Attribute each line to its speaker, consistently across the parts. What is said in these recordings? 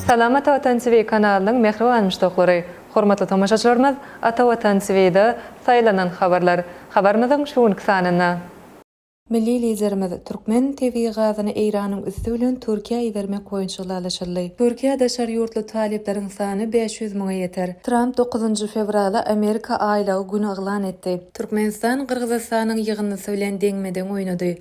Speaker 1: Salam Ata Watan TV kanalynyň mähriban muşdaklary! Hormatly tomaşaçylarymyz Ata Watan TV-de Saýlanan habarlar habarymyzyň şu günki sanynda. Milli Liderimiz türkmen tebigy gazyny Eýranyň üsti bilen Türkiýä ibermek boýunça ylalaşyldy. Türkiýä daşary ýurtly talyplaryň sany 500 müňe ýeter. Tramp dokuzynjy fewraly Amerika aýlagy güni yglan etdi. Türkmenistan Gyrgyzystanyň ýygyndysy bilen deňme-deň oýnady.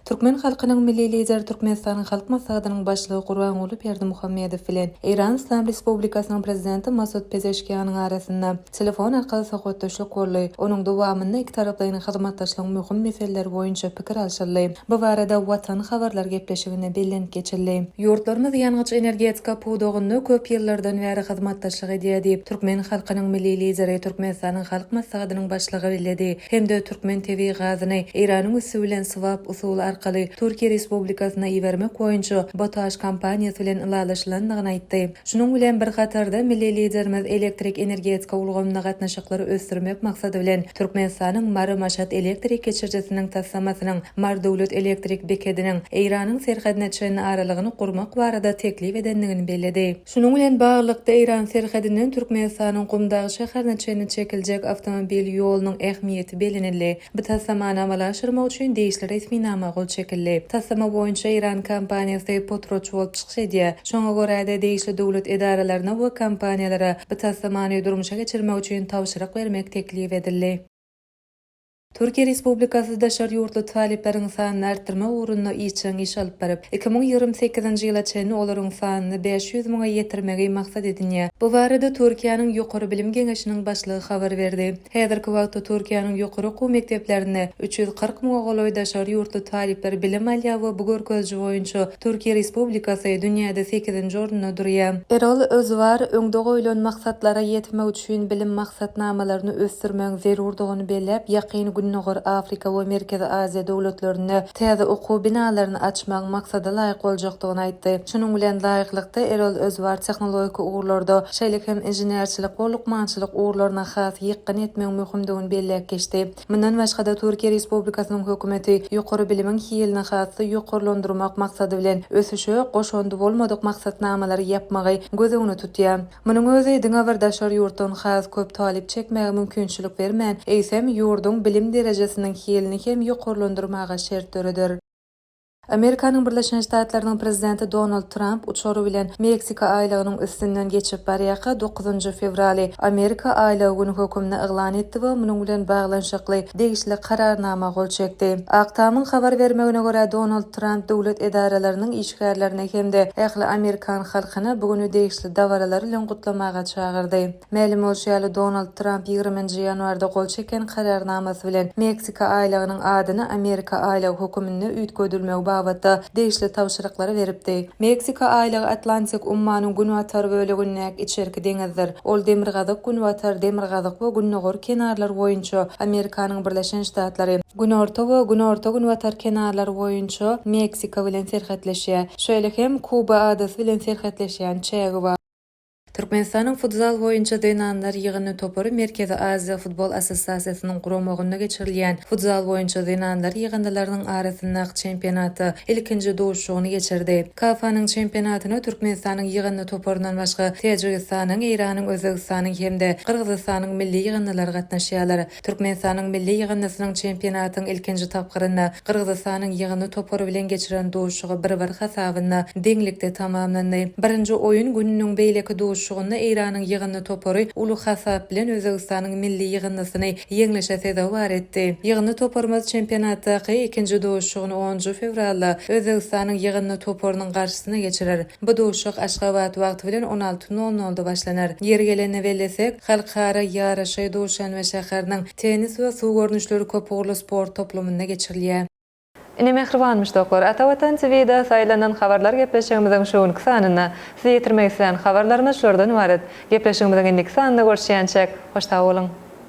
Speaker 1: Türkmen halkynyň Milli Lideri Türkmenistanyň Halk Maslahatynyň Başlygy Gurbanguly Berdimuhamedow bilen Eýran Yslam Respublikasynyň Prezidenti Masud Pezeşkianyň arasynda telefon arkaly söhbetdeşlik boldy. Onuň dowamynda ikitaraplaýyn hyzmatdaşlygyň möhüm meseleleri boýunça pikir alşyldy. Bu barada Watan habarlar gepleşiginde bellenip geçildi. Ýurtlarymyz ýangyç-energetika pudagynda köp ýyllardan bäri hyzmatdaşlyk edýär diýip, türkmen halkynyň Milli Lideri, Türkmenistanyň Halk Maslahatynyň Başlygy belledi hem-de türkmen tebigy gazyny Eýranyň üsti bilen swap usuly arkaly Türkiýe Respublikasyna ibermek boýunça BOTAŞ kompaniýasy bilen ylalaşylandygyny aýtdy. Şunuň bilen bir hatarda, milli Liderimiz elektrik energetika ulgamynda gatnaşyklary ösdürmek maksady bilen, Türkmenistanyň Mary-Maşat elektrik geçirijisiniň taslamasynyň Mary döwlet elektrik bekediniň Eýranyň serhedine çenli aralygyny gurmak barada teklip edendigini belledi. Şunuň bilen baglylykda, Eýran serhedinden Türkmenistanyň Gumdag şäherine çenli çekiljek awtomobil ýolunyň ähmiýeti bellenildi. Bu taslamany amala aşyrmak üçin degişli resminama gol çekildi. Taslama boýunça Eýran kompaniýasy potratçy bolup çykyş edýär. Şoňa görä-de, degişli döwlet edaralaryna we kompaniýalara bu taslamany durmuşa geçirmek üçin tabşyryk bermek teklip edildi. Türkiýe Respublikasy daşary ýurtly talyplaryň sanyny artdyrmak ugrunda işjeň iş alyp baryp, 2028-nji ýyla çenli olaryň sanyny 500 müňe ýetirmegi maksat edinýär. Bu barada Türkiýäniň Ýokary bilim geňeşiniň başlygy habar berdi. Häzirki wagtda Türkiýäniň ýokary okuw mekdeplerinde 340 müňe golaý daşary ýurtly talyplar bilim alýar we bu görkeziji boýunça Türkiýe Respublikasy dünýäde sekizinji orunda durýar. Erol Özwar öňde goýlan maksatlara ýetmek üçin bilim maksatnamalaryny ösdürmegiň zerurdygyny belläp, Ýakyn Gündogar, Afrika we Merkezi Aziýa döwletlerinde täze okuw binalaryny açmagyň maksada laýyk boljakdygyny aýtdy. Şunuň bilen laýyklykda, Erol Özwar tehnologik ugurlarda, şeýle hem inženerçilik we lukmançylyk ugurlaryna has ýykgyn etmegiň möhümdigini belläp geçdi. Mundan başga-da, Türkiýe Respublikasynyň Hökümeti ýokary bilimiň hilini has-da ýokarlandyrmak maksady bilen, ösüşe goşandy bolmadyk maksatnamalary ýapmagy göz öňünde tutýar. Munuň özi diňe bir daşary ýurtdan has köp talyp çekmäge mümkinçilik bermän, eýsem, ýurduň bilim derejesiniň hilini hem ýokarlandyrmaga şert döreder. Amerikanyň Birleşen Ştatlarynyň Prezidenti Donald Tramp uçary bilen Meksika aýlagynyň üstünden geçip barýarka, dokuzynjy fewraly Amerika aýlagy güni höküminde yglan etdi we munuň bilen baglanyşykly degişli Kararnama gol çekdi. Ak Tamyň habar bermegine görä, Donald Tramp döwlet edaralarynyň işgärlerini hem-de ähli amerikan halkyny bu güni degişli dabaralar bilen gutlamaga çagyrdy. Mälim bolşy ýaly, Donald Tramp ýigriminji ýanwarda gol çeken Kararnamasy bilen Meksika aýlagynyň adyny Amerika aýlagy höküminde üýtgedilmegi babatda degişli tabşyryklary beripdi. Meksika aýlagy Atlantik ummanyň günbatar bölegindäki içerki deňizdir. Ol demirgazyk-günbatar, demirgazyk we gündogar kenarlar boýunça Amerikanyň Birleşen Ştatlary, günorta we günorta-günbatar kenarlary boýunça Meksika bilen serhetleşýär. Şeýle hem Kuba adasy bilen serhetleşýän çägi bar. Türkmenistanyň futzal boýunça zenanlar ýygyndy topary Merkezi Aziýa futbol assosiasiýasynyň guramagynda geçirilýän futzal boýunça zenanlar ýygyndylarynyň arasyndaky çempionatda ilkinji duşuşygyny geçirdi. KAFA-nyň çempionatyna Türkmenistanyň ýygyndy toparyndan başga Täjigistanyň, Eýranyň, Özbegistanyň hem-de Gyrgyzystanyň milli ýygyndylary gatnaşýarlar. Türkmenistanyň milli ýygyndysynyň çempionatyň ilkinji tapgyrynda Gyrgyzystanyň ýygyndy topary bilen geçiren duşuşygy bir-bir hasabynda deňlikde tamamlandy. Birinji oýun gününiň beýleki duşuşygynda Eýranyň ýygyndy topary uly hasap bilen Özbegistanyň milli ýygyndysyny ýeňlişe sezewar etdi. Ýygyndy toparymyz çempionatdaky ikinji duşuşygyny onunjy fewralda Özbegistanyň ýygyndy toparynyň garşysyna geçirer. Bu duşuşyk Aşgabat wagty bilen 16 nol nolda başlanar. Ýeri gelende bellesek, halkara ýaryşy Duşanbe şäheriniň Tennis we suw görnüşleri köpugurly sport toplumynda geçirilýär.
Speaker 2: Ine mähriban muşdaklar, Ata Watan TV-da saýlanan habarlar gepleşigimiziň şu günki sanynda size ýetirmek islän habarlarymyz şulardan ybarat. Gepleşigimiziň indiki sanynda görüşýänçäk, hoş sag boluň!